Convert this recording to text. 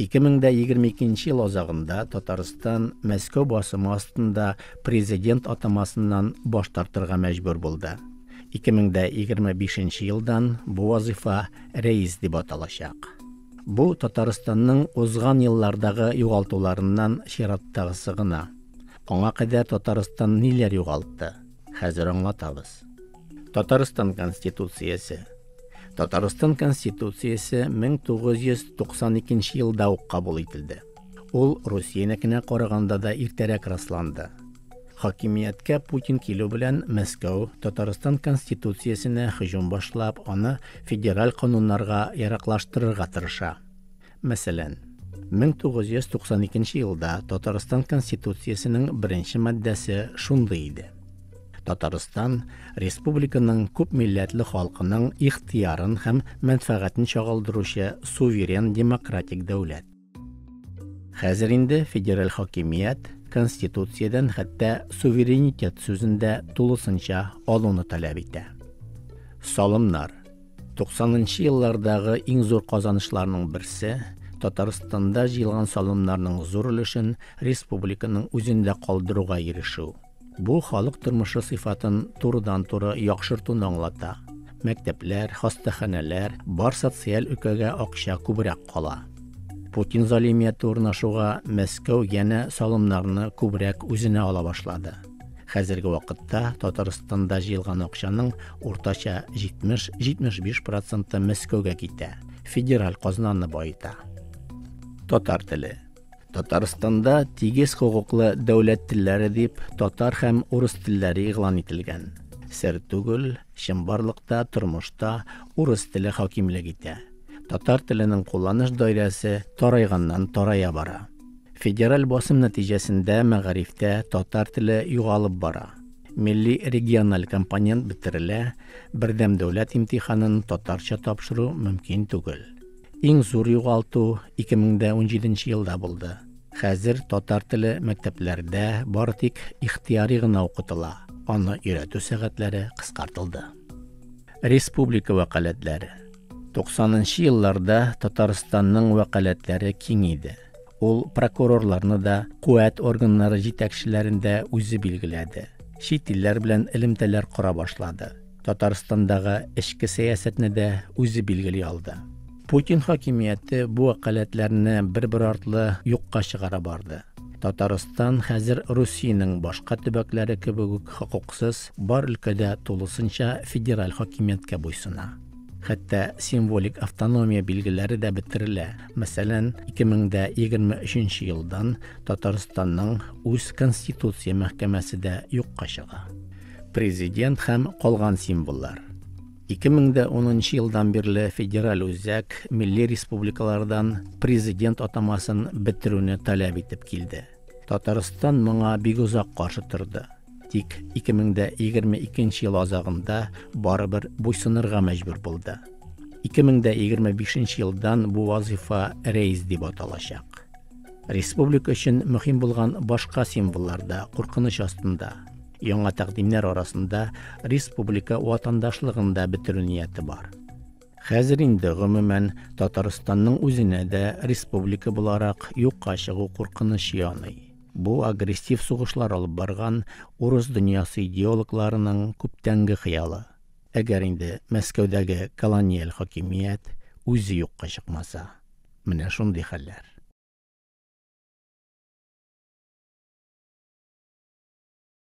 2022 ел азагында Татарстан Мәскәү басымы астында президент атамасыннан баш тартырга мәҗбүр булды. 2025 елдан бу вазыйфа рәис дип аталачак. Бу Татарстанның узган еллардагы югалтуларыннан чираттагысы гына. Аңа кадәр Татарстан ниләр югалтты? Хәзер аңлатабыз. Татарстан Конституциясе. Татарстан Конституциясе 1992 елда ук кабул ителде. Ул Русиянекенә караганда да иртәрәк расланды. Хакимияткә Путин килү белән Мәскәү Татарстан Конституциясенә һөҗүм башлап, аны федераль кануннарга яраклаштырырга тырыша. Мәсәлән, 1992 елда Татарстан Конституциясенең беренче маддәсе шундый иде. Татарстан республиканың күп милләтле халкының ихтыярын һәм мәнфәгатен чагылдыручы суверен демократик дәүләт. Хәзер инде федераль хакимият Конституциядән хәтта суверенитет сүзен дә тулысынча алуны таләп итә. Салымнар. 90 нчы еллардагы иң зур казанышларның берсе, Татарстанда җыелган салымнарның зур өлешен республиканың үзендә калдыруга ирешү. Бу халык тормышы сыйфатын турыдан-туры яхшыртуны аңлата. Мәктәпләр, хастаханәләр, бар социаль өлкәгә акча күбрәк кала. Путин залимияте урнашуга Мәскәү янә салымнарны күбрәк үзенә ала башлады. Хәзерге вакытта Татарстанда җыелган акчаның уртача 70-75 проценты Мәскәүгә китә, федераль казнаны баета. Татар теле. Татарстанда тигез хокуклы дәүләт телләре дип татар һәм урыс телләре игълан ителгән. Сер түгел, чынбарлыкта, тормышта урыс теле хакимлек итә. Татар теленең кулланыш даирәсе тарайганнан тарая бара. Федераль басым нәтиҗәсендә мәгарифтә татар теле югалып бара. Милли региональ компонент бетерелә, бердәм дәүләт имтиханын татарча тапшыру мөмкин түгел. Иң зур югалту 2017 елда булды. Хәзер татар теле мәктәпләрдә бары тик ихтыяри гына укытыла, аны өйрәтү сәгатьләре кыскартылды. Республика вәкаләтләре. 90 нчы елларда Татарстанның вәкаләтләре киң иде. Ул прокурорларны да, куәт органнары җитәкчеләрен дә үзе билгеләде. Чит илләр белән элемтәләр кора башлады. Татарстандагы эчке сәясәтне дә үзе билгели алды. Путин хакимияте бу вәкаләтләрне бер-бер артлы юкка чыгара барды. Татарстан хәзер Русиянең башка төбәкләре кебек үк хокуксыз, бар өлкәдә тулысынча федераль хакимияткә буйсына. Хәтта символик автономия билгеләре дә бетерелә. Мәсәлән, 2023 елдан Татарстанның үз Конституция мәхкәмәсе дә юкка чыга. Президент һәм калган символлар. 2010 елдан бирле федераль үзәк милли республикалардан президент атамасын бетерүне таләп итеп килде. Татарстан моңа бик озак каршы торды. Тик 2022 ел азагында барыбер буйсынырга мәҗбүр булды. 2025 елдан бу вазыйфа рәис дип аталачак. Республика өчен мөһим булган башка символлар да куркыныч астында. Яңа тәкъдимнәр арасында республика ватандашлыгын да бетерү нияте бар. Хәзер инде, гомумән, Татарстанның үзенә дә республика буларак юкка чыгу куркынычы яный. Бу агрессив сугышлар алып барган урыс дөньясы идеологларының күптәнге хыялы. Әгәр инде Мәскәүдәге колониаль хакимият үзе юкка чыкмаса. Менә шундый хәлләр.